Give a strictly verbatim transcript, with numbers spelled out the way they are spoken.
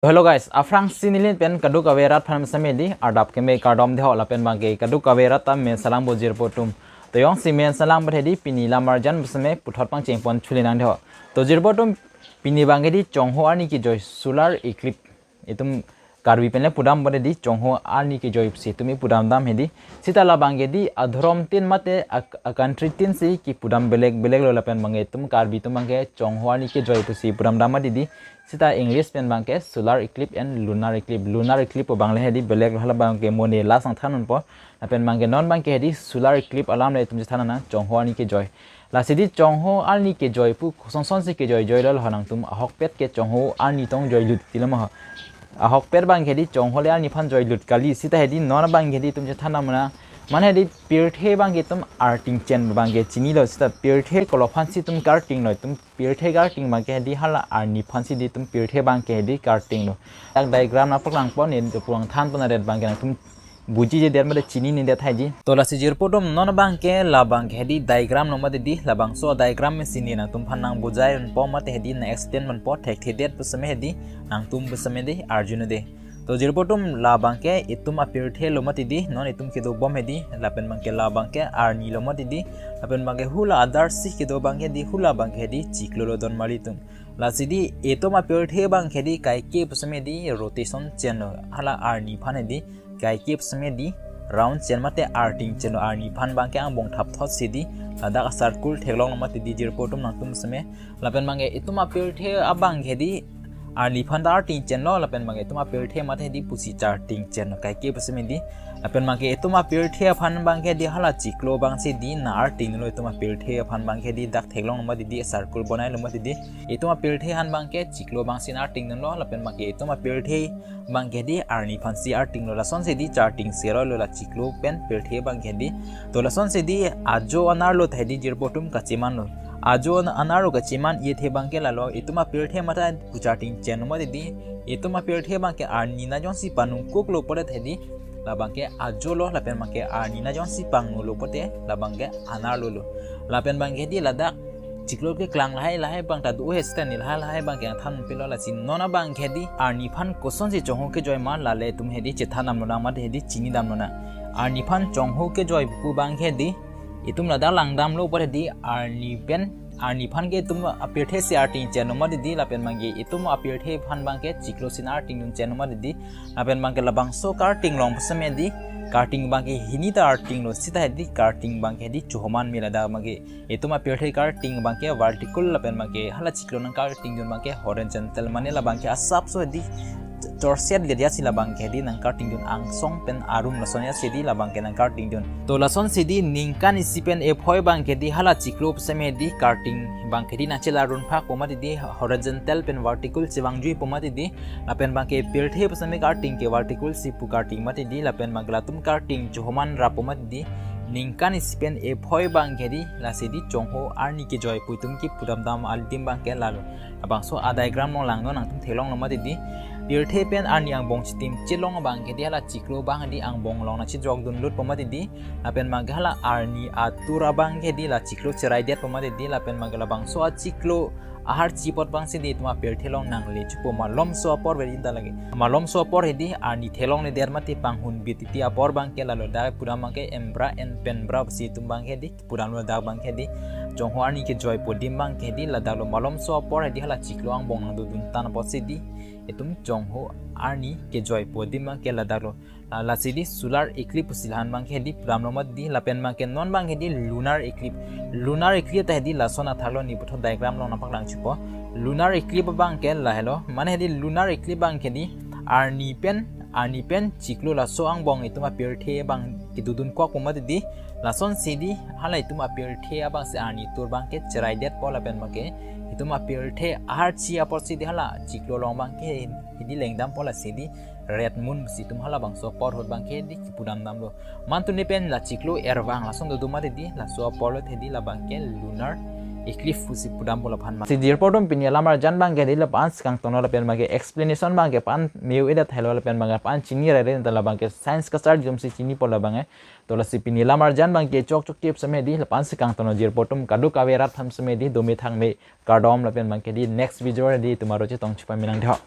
Hello guys, aphrangsi neli pen kadokave rat aphan seme di adap keme kardom dei ho, lapen abangke kadokave rat ta men salang bo jirpo atum. To jongsi men salang bo hedi pini lamarjan seme puthot pangcheng pon chuli nang dei ho. To jirpo atum, pini abangke di Chongho arni kejoi, solar eclipse. Itum Karbi pen le pudam bo hedi Chongho arni kejoi pusi itum ipudam dam hedi. Seta labangke di adhorom tin mate a, a country tin si kipudam belek belek lo, lapen abangke itum Karbi atum abangke Chongho arni kejoi pusi pudam dam mati di. Seta English pen abangke solar eclipse and lunar eclipse. Lunar eclipse pu abang le hedi belek lo, hala abangke mo ne la sang than unpo. Lapen abangke non abangke hedi solar eclipse alam le itum chethan nang, Chongho arni kejoi. Lasi di Chongho arni kejoi pu kosonson si kejoi joi lo, lo nangtum ahokpet ke Chongho arni tong joi lut ti lo ma ho. Ahokpet abangke di Chongho le arni aphan joi lut kali, seta hedi non abangke di itum chethan nang mena. Mane hedi pirthe abangke itum arting chen abangke chini lo, seta pirthe kolo aphan si itum karting lo, itum pirthe karting abangke hedi hala arni aphan si di itum pirthe abangke hedi karting lo. Dak diagram nangpaklang pon, ne pulang than pon aret abangke nangtum bujije det mate chinine det haiji. To lasi jirpo atum, non abangke labangke hedi diagram lo mati di, labangso diagram mesi ne nangtum aphan nangbujai unpo mate hedi nang explain ponpo, thekthe det pu seme hedi nangtum pu seme di arju un dei. To jirpo atum, labangke itum apirthe lo mati di, non itum kedo bom hedi, lapen abangke labangke arni lo mati di, lapen abangke hula adar si kedo abangke di, hula abangke hedi chiklo lo don mali atum. Lasi di itum apirthe abangke di kaike pu seme di rotation chen lo, hala arni aphan hedi kaike pu seme di round chen mate arting chen lo, arni aphan abangke angbong thapthot si di ladak a circle theklong lo mati di jirpo atum nangtum seme. Lapen abangke itum apirthe abangke di arni aphan ta arting chen lo, lapen abangke itum apirthe mate hedi pusi charting chen lo, kaike pu seme di. Lapen abangke itum apirthe aphan abangke di hala chiklo abang si di nang arting lo, itum apirthe aphan abangke di dak theklong lo mati di, circle bonai lo mati di. Itum apirthe aphan abangke chiklo abang si nang arting lo, lapen abangke itum apirthe abangke di arni aphan si arting lo, lason si di charting seroi lo la chiklo pen pirthe abangke di. To lason si di ajo anerlo ta hedi jirpo atum kacheman lo. Ajo an-, anerlo kacheman-ethe abangke lalo, itum apirthe mate pucharting chen lo mati di, itum apirthe abangke arni na jongsi panungkuk lo pore ta hedi labangke ajo lo, lapen abangke arni na jongsi pangno lo pote labangke anerlo lo. Lapen abangke di ladak chiklo keklang lahai lahai abang ta do he, seta ne lahai lahai abangke nangthan pilo, lasi non abangke di arni aphan kosonsi Chongho kejoi ma, lale itum hedi chethan dam lonang mate hedi chini dam lonang. Arni aphan Chongho kejoi pu abangke di itum ladak langdam lo pore di arni pen, arni aphan ke itum apirthe si arting chen lo mati di, lapen abangke itum apirthe aphan abangke chiklo si nang arting dun chen lo mati di. Lapen abangke labangso karting long pu seme di, karting abangke hini ta arting lo, seta hedi karting abangke di chohoman me, ladak abangke itum apirthe karting abangke vertical, lapen abangke hala chiklo nang karting dun abangke horizontal, mane labangke asapso di chorset gadiya si labangke di nang karting dun, angsong pen arum lason ya si di labangke nang karting dun. To lason si di ningkan isi pen ephoi abangke di hala chiklo pu seme di karting abangke di nang chelarun phak po mati di, horizontal pen vertical chevangjui po mati di. Lapen abangke pirthe pu seme karting ke vertical si pu karting mati di, lapen abangke latum karting chohoman rap po mati di. Ningkan isi pen ephoi abangke di, lasi di Chongho arni kejoi pu itum kipudam dam adim abangke lalo. Labangso a diagram along langnon, nangtum theklong lo mati di. Pirthe pen arni angbong chitim chelong abangke di hala chiklo abang di angbong along nang chijok dun lut po mati di. Lapen abangke hala arni atur abangke di la chiklo cherai det po mati di, lapen abangke labangso a chiklo aharchi apot abang si di itum apirthe along nangle chupo, malomso apor vedi ta lake. Malomso apor hedi arni theklongle det mati panghun bit titi apor abangke lalo, dak pudam abangke embra en penbra si itum abangke di pudam lo, dak abangke di Chongho arni kejoi pu adim abangke di ladak lo, malomso apor hedi hala chiklo angbong nang dodun tan apot si di itum Chongho arni kejoi pu adim abangke ladak lo. Ah, lasi di solar eclipse pusi lahan abangke di pudam lo mati di, lapen abangke non abangke di lunar eclipse. Lunar eclipse ta hedi lason athak lo, ne puthot diagram along nangpaklang chupo. Lunar eclipse abangke lahelo, mane hedi lunar eclipse abangke di arni pen, arni pen chiklo laso angbong itum apirthe abang kedodun kok po mati di, lason si di hala itum apirthe abang si arni atur abangke cherai det po, lapen abangke itum apirthe aharchi apor si di hala chiklo along abangke hedi lengdam po, lasi di red moon si itum halabangso apor ahut abangke di kipudam damlo. Mantu ne pen la chiklo ervang lason dodo mati di, laso apor lo hedi labangke lunar eclipse pusi pudam po laphan ma. Si jirpo atum, pini lamarjan abangke di lapu-an si kangton lo, lapen abangke explanation abangke pan meu edat helo, lapen abangke pan chini rere ta labangke science kasar jom si chini po labangke. To lasi pini lamarjan abangke chokchok tip seme di, lapu-an si kangton lo jirpo atum, kadokave rat aphan seme di dome thangme kardom, lapen abangke di next video di itum aro chetong chupame nang dei ho.